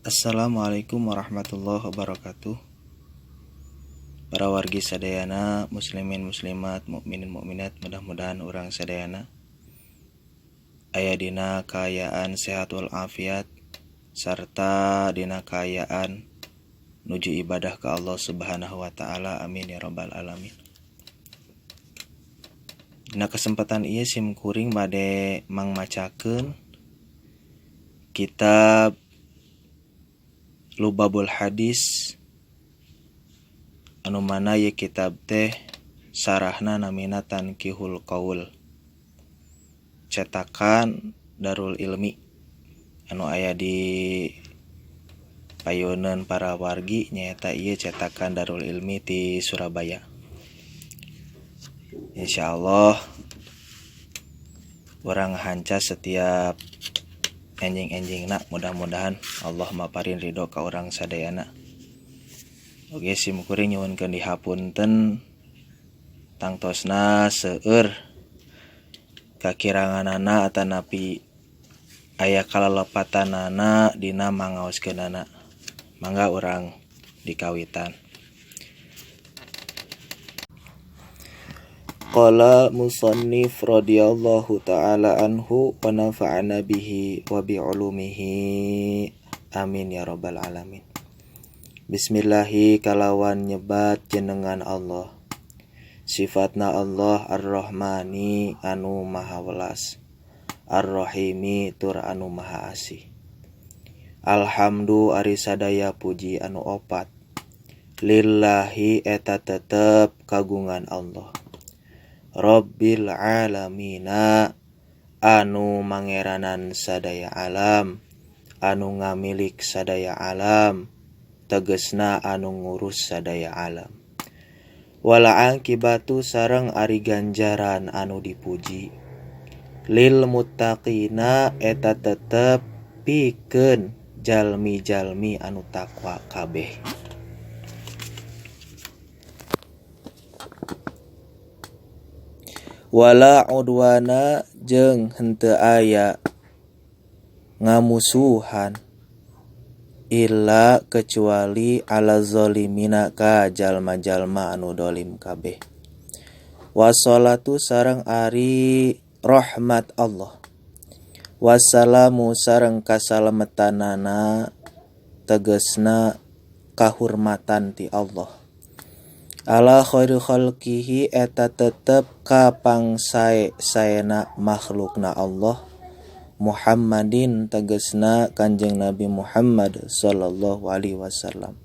Assalamualaikum warahmatullahi wabarakatuh. Para wargi sadayana, muslimin muslimat, mukminin mukminat, mudah-mudahan urang sadayana aya dina kaayaan sehat wal afiat sarta dina kaayaan nuju ibadah ka Allah Subhanahu wa taala. Amin ya rabbal alamin. Dina kesempatan ieu sim kuring bade mangmacakeun kitab Lubabul Hadis anu mana ye kitab teh sarahna namina Tankihul Qaul, cetakan Darul Ilmi anu aya di payuneun para wargi nyaeta ieu cetakan Darul Ilmi ti Surabaya. Insyaallah urang hanca setiap enjing-enjingna, mudah-mudahan Allah maparin ridho ka urang sadayana. Oke, sim kuring nyuhunkeun dihapunten tangtosna seueur kakiranganana atanapi aya kalelepatanana dina mangaoskeunana. Mangga urang dikawitan. Qala musannif radhiyallahu ta'ala anhu wa nafa'ana bihi wa bi ulumihi amin ya rabbal alamin. Bismillahi kalawan nyebat jenengan Allah. Sifatna Allah Ar-Rahmani anu maha welas, Ar-Rahimi tur anu maha asih. Alhamdu ari sadaya puji anu opat, lillahi eta tetep kagungan Allah. Rabbil alamina anu mangeranan sadaya alam, anu ngamilik sadaya alam, tegesna anu ngurus sadaya alam. Wala angkibatu sareng ari ganjaran anu dipuji, lil muttaqina eta tetep pikeun jalmi-jalmi anu takwa kabeh. Wala udwana jeung henteu aya ngamusuhan illa kecuali ala zalimina ka jalma-jalma anu dolim kabeh. Wassalatu sareng ari rahmat Allah, wassalamu sareng kasalametanana tegesna kahurmatan ti Allah. Ala khairu khalqihi eta tetep ka pangsae saena makhlukna Allah, Muhammadin tegesna Kanjeng Nabi Muhammad sallallahu alaihi wasallam,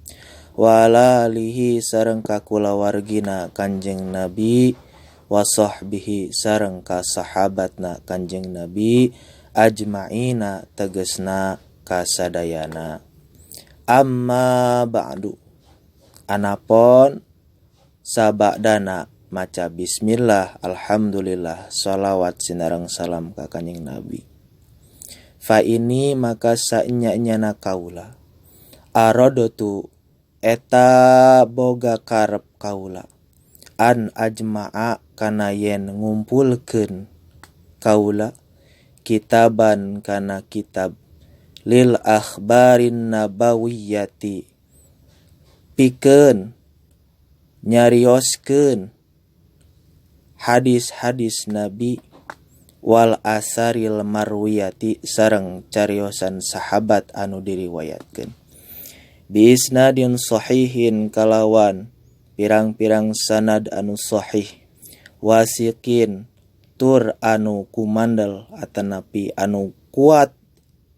wa ala alihi sareng ka kulawargina Kanjeng Nabi, wa sahbihi sareng ka sahabatna Kanjeng Nabi, ajmaina tegesna kasadayana. Amma ba'du, anapon sabadana maca bismillah, alhamdulillah, sholawat sinareng salam ka Kanjeng Nabi. Fa ini maka saenya-enyana kaula aradatu eta boga karep kaula an ajma'a kana yen ngumpulkeun kaula kitaban kana kitab lil akhbarin nabawiyati pikeun nyarioskeun hadis-hadis Nabi wal asaril marwiyati sareng cariosan sahabat anu diriwayatkeun biisnadin sahihin kalawan pirang-pirang sanad anu sahih, wasiqin tur anu kumandel atanapi anu kuat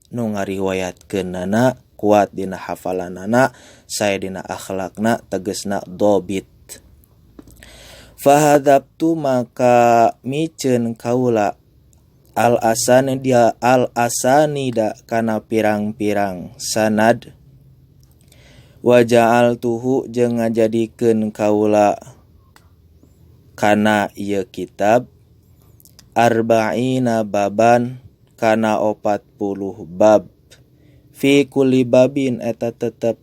nu ngariwayatkeunana, kuat dina hafalanana, sae dina akhlakna, tegesna dobit. Fahadabtu maka miceun kaula al asani dia al asanida kana pirang-pirang sanad, wa ja'altuhu jeung ngajadikeun kaula kana ieu kitab arba'ina baban kana 40 bab, fi kulli babin eta tetep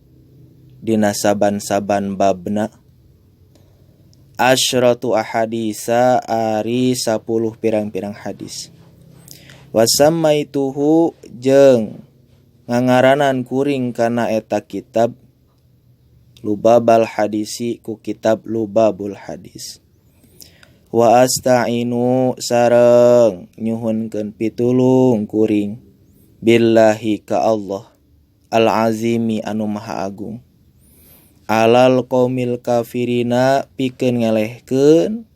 dina saban-saban babna asyratu ahadisa ari 10 pirang-pirang hadis. Wasammaituhu jeung Ngangaranan kuring kana eta kitab Lubabal Hadisi ku kitab Lubabul Hadis. Wa asta'inu sareng nyuhunkeun pitulung kuring billahi ka Allah al-azimi anu maha agung alal qaumil kafirina pikeun ngelehkeun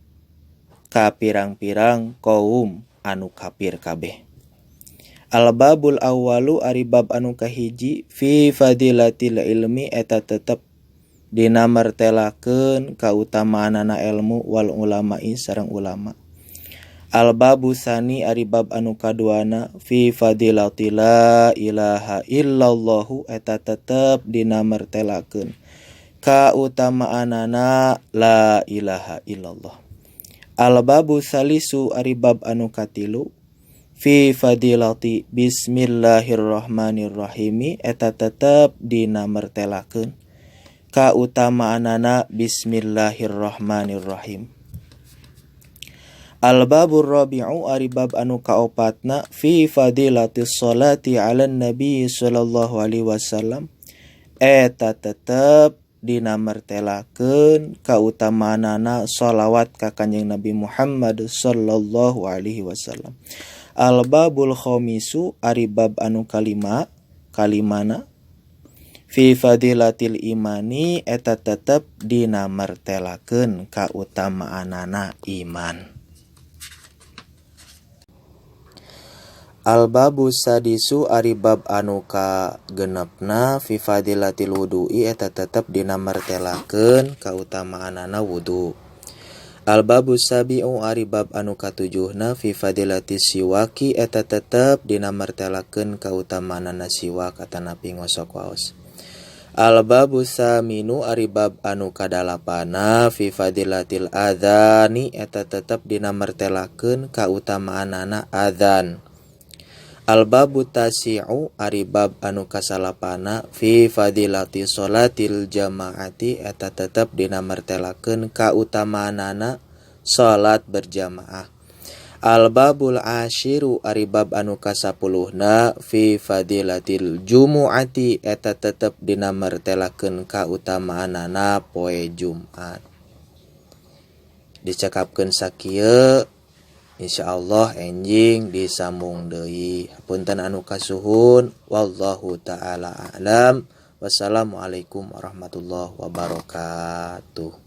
ka pirang-pirang kaum anu kafir kabeh. Al-babul awwalu ari bab anu kahiji fi fadilatil ilmi eta tetep dina martelakeun kautamaanana ilmu wal ulama'i sareng ulama. Al-babu sani ari bab anu kaduana fi fadilati la ilaha illallahu eta tetep dina martelakeun kautamaanana la ilaha illallah. Al-babu salisu ari bab anu katilu fi fadilati bismillahirrahmanirrahim eta tetep dina martelakeun kautamaanana bismillahirrahmanirrahim. Al-babur rabi'u ari bab anu kaopatna fi fadilati sholati 'alan nabi sallallahu alaihi wasallam eta tetep dina martelakeun kautamaanana sholawat ka Kanjeng Nabi Muhammad sallallahu alaihi wasallam. Al-babul khamisu ari bab anu kalima kalimana fi fadilatil imani eta tetep dina martelakeun kautamaanana iman. Al-babu sadisu ari bab anu kagenepna fi fadilatil wudu'i eta tetep dina martelakeun kautamaanana wudu. Al-babu sabi'u ari bab anu katujuhna fi fadilatis siwaki eta tetep dina martelakeun kautamaanana siwak atanapi ngosok waos. Al-babu saminu ari bab anu kadalapana fi fadilatil adzani eta tetep dina martelakeun kautamaanana adzan. Al-babu tasi'u ari bab anu kasalapana fi fadilati sholatil jama'ati eta tetep dina martelakeun kautamaanana salat berjamaah. Al-babul ashiru ari bab anu kasapuluhna fi fadilatil jumu'ati eta tetep dina martelakeun kautamaanana poe Jumat. Dicekapkeun sakieu insyaallah enjing disambung deui. Punten anu kasuhun, wallahu taala a'lam. Wassalamualaikum warahmatullahi wabarakatuh.